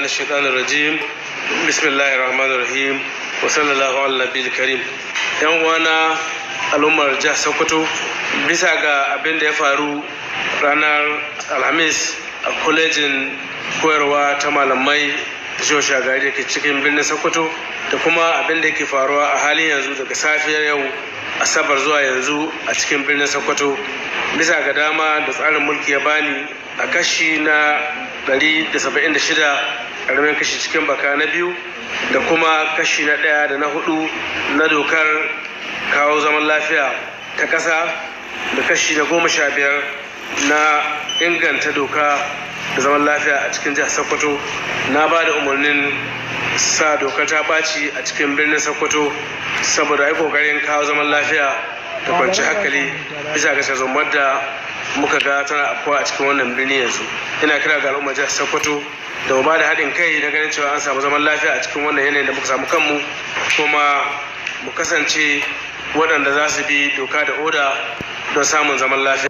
الشيطان الرجيم. بسم الله الرحمن الرحيم وصلى الله على النبي الكريم. Yan uwana al'ummar jihar Sokoto, bisa ga abin da ya faru ranar Alhamis a kwalejin koyarwa ta malamai ta Shehu Shagari da ke cikin birnin Sokoto, da kuma abin da yake faruwa a halin yanzu daga safiyar yau Asabar zuwa yanzu a cikin birnin Sokoto, bisa ga dama da tsarin mulki ya bani a kashi na 176 karamin kashi cikin baka na biyu, da kuma kashi na ɗaya da na hudu na dokar kawo zaman lafiya ta ƙasa, da kashi na 15 na inganta doka da zaman lafiya a cikin jihar Sokoto, na ba da umarnin sa dokar ta ɓaci a cikin birnin Sokoto saboda ai ƙoƙarin kawo zaman lafiya da kwanci hankali bisa ga tarzomar da muka ga tana afkuwa a cikin wannan birni yanzu. Ina kira ga al'ummar jihar Sokoto da mu ba da haɗin kai na ganin cewa an samu zaman lafiya a cikin wannan yanayin da muka samu kanmu, kuma mu kasance waɗanda za su bi doka da oda don samun zaman lafiya.